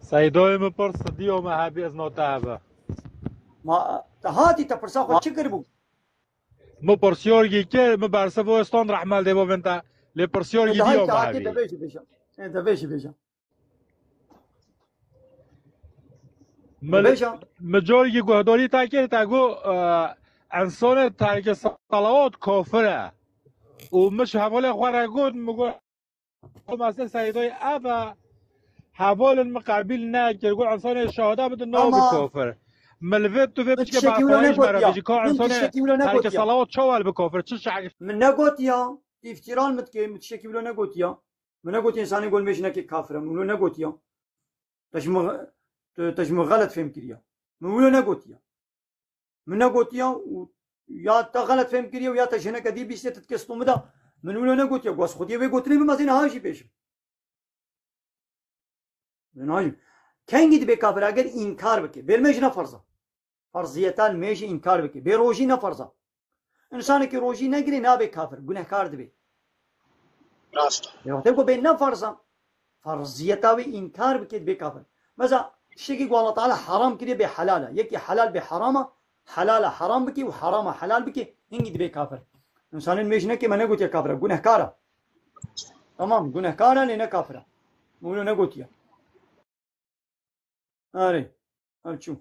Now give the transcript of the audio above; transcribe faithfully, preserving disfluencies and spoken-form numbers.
Seydoyê min pirs, diyo me hebî ez nota hebe. Ma te hatî te pirsa xwe çi kiribû? Min pirsiyargî kir, min bersiv û stand rehmel dê bovên te. Lê pirsiyargî diyo me hebî. Te vê jî bêje. Te vê jî bêje. Min cargî guhdarî te kir, te got, e, insanê terkê salawat kafir e. Û min ji hevalê xwe re got, min got, Mesela Seydoyê ev e, hevalên min qebîl nekir, got insanê şehada bidin, nabe kafir. Min li vê tu vê piçkê berxwedayî ji me re bêjî, ka insanê terkê salawat çawa li bi kafir? Çi şe'ir? Min negotiya, îftîran min dike, min tiştekî wilo negotiya. Min negotiya insanê gol mêj neke kafir e, min wilo negotiya. Te ji min, te ji min xelet fêm kiriya. Min wilo negotiya. Min negotiya û ya te xelet fêm kiriye û ya te ji hineke dî bîstiye, tu dikê stû min de. Min wilo negotiye. Got, xwediyê wê gotinê bimezîne, ha jî bêjim. Min ha jî. Kengî dibe kafir? Eger înkar bike. Bêrmêj ne ferz e. Ferziyeta nimêjê înkar bike. Bê rojî ne ferz e. Însanekî rojî negire nabe kafir. Gunehkar dibe. Rast. Lê wextê ku bê ne ferz e. Ferziyeta wê înkar bike, bê kafir. Mesela tiştekî ku Allah Teala haram kiriye bê helal e. Yekî helal bê haram e, helal e haram bike û haram e helal bike, hingî dibê kafir. Însanên mêj neke me negotiye kafir e, gunehkar e. Tamam, gunehkar e lê ne kafir e. Min wilo negotiye. Erê, ev çû.